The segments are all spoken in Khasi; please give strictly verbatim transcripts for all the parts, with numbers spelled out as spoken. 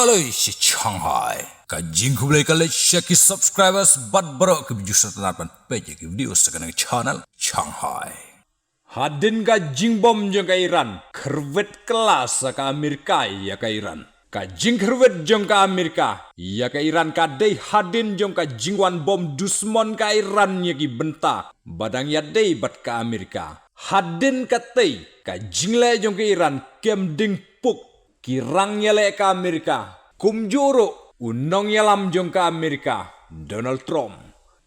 Lei shi Shanghai. Ka jingkhublei ka leit sha ki subscribers bad baroh ki views sa tang ban peit ïa ki video sa kane ka channel Shanghai. Hadien ka jingbom jong ka Iran, kyrwit kylla sa ka Amerika ïa ka Iran. Ka jingkyrwit jong ka Amerika ïa ka Iran ka dei hadien jong ka jingwan bom dusmon ka Iran ïa ki bynta ba dang ïadei bad ka Amerika. Hadien katei ka jingleh jong ka Iran kem ding puk. Ki rang ïaleh ka Amerika, kumjuh ruh u nongïalam jong ka Amerika, Donald Trump.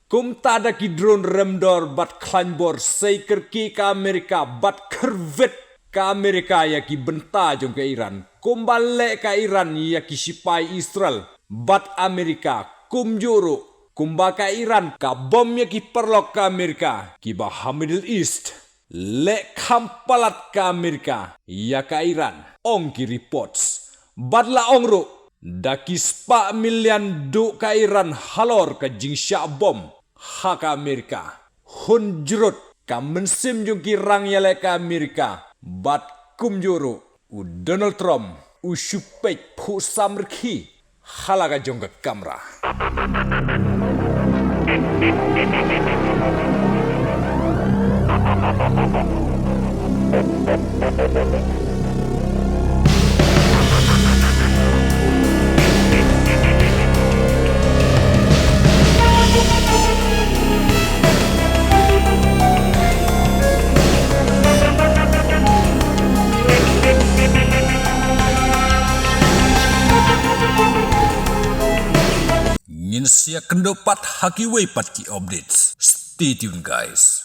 Kumta da ki drone remdor bad khlaiñ bor sei kyrkieh ka Amerika bad kyrwit ka Amerika ïa ki bynta jong ka Iran. Kumba leh ka Iran ïa ki sipai Israel bad Amerika, kumjuh ruh kumba ka Iran ka bom ïa ki paralok ka Amerika kiba ha Middle East. Leh kham palat ka Amerika ïa ka Iran, ong ki reports. Bad la ong ruh, da ki spah million duh ka Iran halor ka jingshah bom ha ka Amerika. Hun jrut ka mynsiem jong ki rang ïaleh ka Amerika bad kumjuh ruh u Donald Trump u shu peit phuh samrkhie ha la ka jong ka kamra. Ngin sa ïakynduh pat ha kiwei pat ki updates. Stay tuned, guys.